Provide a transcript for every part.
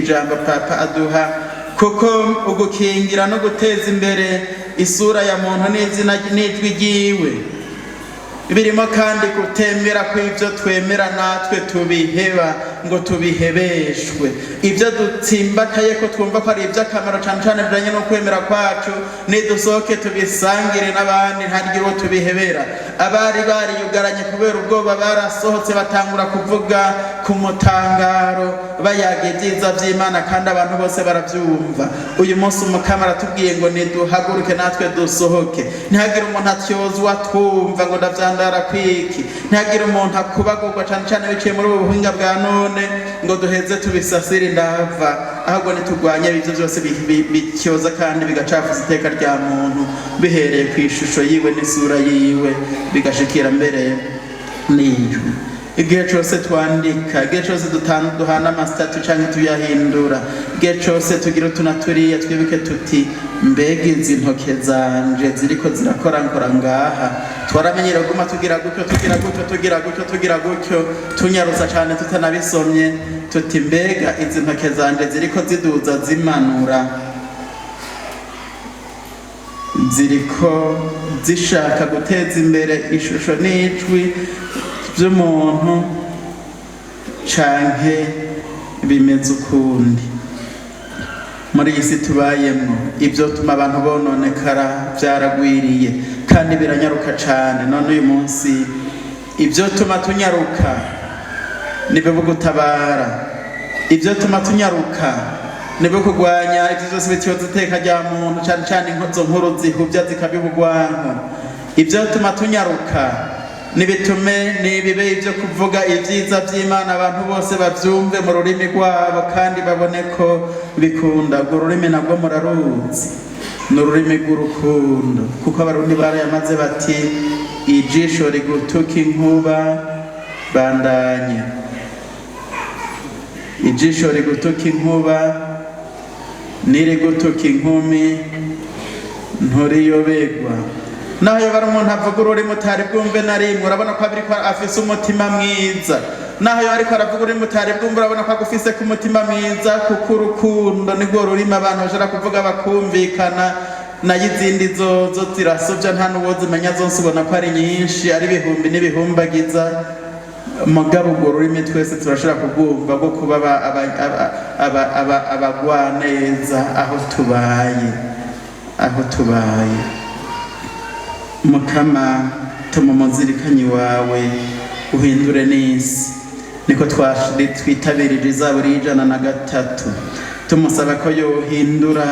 Ijambo Papa aduha, kuko ugukingira no guteza imbere isura ya muntu n'izina n'ijwi ryiwe birimo kandi kutemera ko ibyo twemera natwe tubiheba ngo tubihebeshwe. Ibyo dutsimbataye ko twumva ko ari iby'akamaro, cyane cyane bijyanye no kwemera kwacu, nidusohoke tubisangire n'abandi, ntagire uwo tubihebera. Abari bariyugaranye kubera ubwoba barasohotse, batangura kuvuga ku mutangaro, bayaga ibyiza by'Imana, kandi abantu bose barabyumva. Uyu munsi Umukama aratubwiye ngo niduhaguruke natwe dusohoke, ntihagire umuntu atyozwa twumva ngo ndavyandara kwiki, ntihagire umuntu akubagurwa, cyane cyane biciye muri ubu buhinga bwa none, ngo duheze tubisasire indava. Ahubwo niturwanye ibyo byose bityoza kandi bigacafuza iteka rya muntu, bihereye ku ishusho yiwe n'isura yiwe, bigashikira mbere n'ijwi. Igihe cyose twandika, igihe cyose duhana ama statuts cyangwa tuyahindura, igihe cyose tugira utuna turiya, twibuke tuti: "Mbega izi ntoke zanje ziriko zirakorankora ngaha?" Twaramenyereye kuguma tugira gutyo, tugira gutyo, tugira gutyo, tugira gutyo, tunyarusa cyane tutanabisomye. Tuti: "Mbega izi ntoke zanje ziriko ziduza zimanura, ziriko zishaka guteza imbere ishusho n'ijwi by'umuntu, canke bimeze ukundi?" Muri iyi si tubayemwo, ibyo tuma abantu bononekara byaragwiriye kandi biranyaruka cane. None uyu munsi ibyo tuma tunyaruka nibyo gutabara, ibyo tuma tunyaruka nibyo kurwanya ibyo byose bityoza iteka rya muntu, cane cane izo nkuru zihuvya zikabibugwanko. Ibyo tuma tunyaruka nibitume nibibe ibyo kuvuga ibyiza by'Imana, abantu bose babyumve mu rurimi rwabo kandi babone ko bikunda. Urwo rurimi nabwo muraruzi, ni ururimi rw'urukundo, kuko Abarundi barayamaze bati: "Ijisho rigutuka inkuba, bandanya. Ijisho rigutuka inkuba n'irigutuka inkumi, nturiyoberwa." Naho yoba ari umuntu avuga ururimi utari bwumve na rimwe, urabona ko ariko afise umutima mwiza. Naho yoba ariko aravuga ururimi utari bwumve, urabona ko agufise ku mutima mwiza, kuko urukundo nirwo rurimi abantu bashobora kuvuga bakumvikana. Nayo izindi zozo zirasovya, nta n'uwo zimenya zose, ubona ko ari nyinshi, ari ibihumbi n'ibihumbagiza. Mugabo urwo rurimi twese turashobora kurwumva, rwo kuba abagwaneza aho tubaye, aho tubaye. Mukama, tuma umuzirikanyi wawe uhindure n'isi. Niko twitabirije izaburi y'103, tumusaba ko yohindura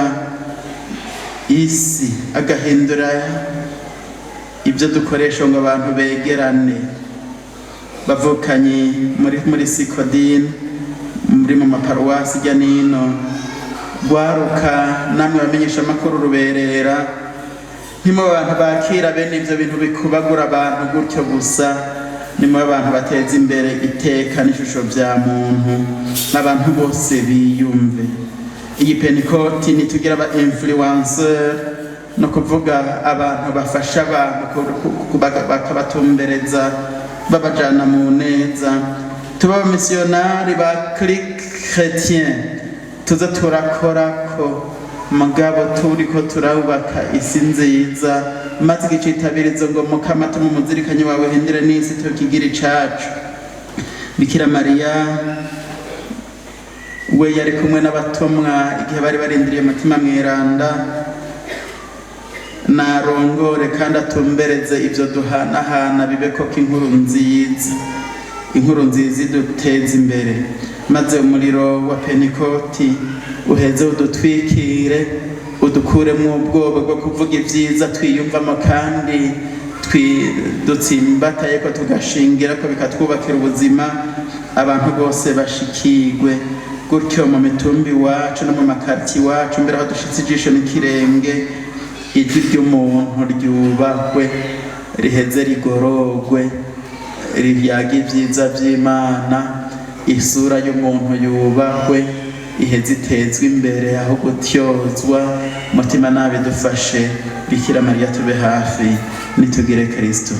isi, agahindura ibyo dukoresha ngo abantu begerane. Bavukanye muri SICODINE, muri mu maparuwasi ijya nino, rwaruka, namwe bamenyesha amakuru ruberera, ntimube abantu bakira bene ibyo bintu bikubagura abantu gutyo gusa. Nimube abantu bateza imbere iteka n'ishusho bya muntu, abantu bose biyumve. Iyi Pentikoti nitugira aba influenceur, no kuvuga abantu bafasha abantu bakabatumbereza, babajana mu neza. Tuba abamisiyonari ba clic chrétien, tuze turakora ko mugabo turiko turubaka isi nziza. Maze igicitabirizo ngo: "Mukama, tuma umuzirikanyi wawe hindire n'isi", tukigira icacu. Bikira Mariya we yari kumwe n'abatumwa igihe bari barindiriye Mutima Mweranda. Narongore kandi atumbereze ibyo duhanahana, bibe koko inkuru nziza, inkuru nziza iduteza imbere. Maze umuriro wa Pentikoti uheze udutwikire, udukuremo ubwoba bwo kuvuga ibyiza twiyumvamo kandi dutsimbataye ko tugashingira ko bikatwubakira ubuzima, abantu bose bashikigwe gutyo mu mitumba iwacu no mu ma quartiers iwacu. Mbere aho dushitse ijisho n'ikirenge, ijwi ry'umuntu ryubahwe, riheze rigorogwe, riryaga ibyiza by'Imana. Isura y'umuntu yubahwe, iheze itezwe imbere aho gutyozwa. Mutima nabi dufashe, Bikira Mariya tube hafi, nitugire Kristo.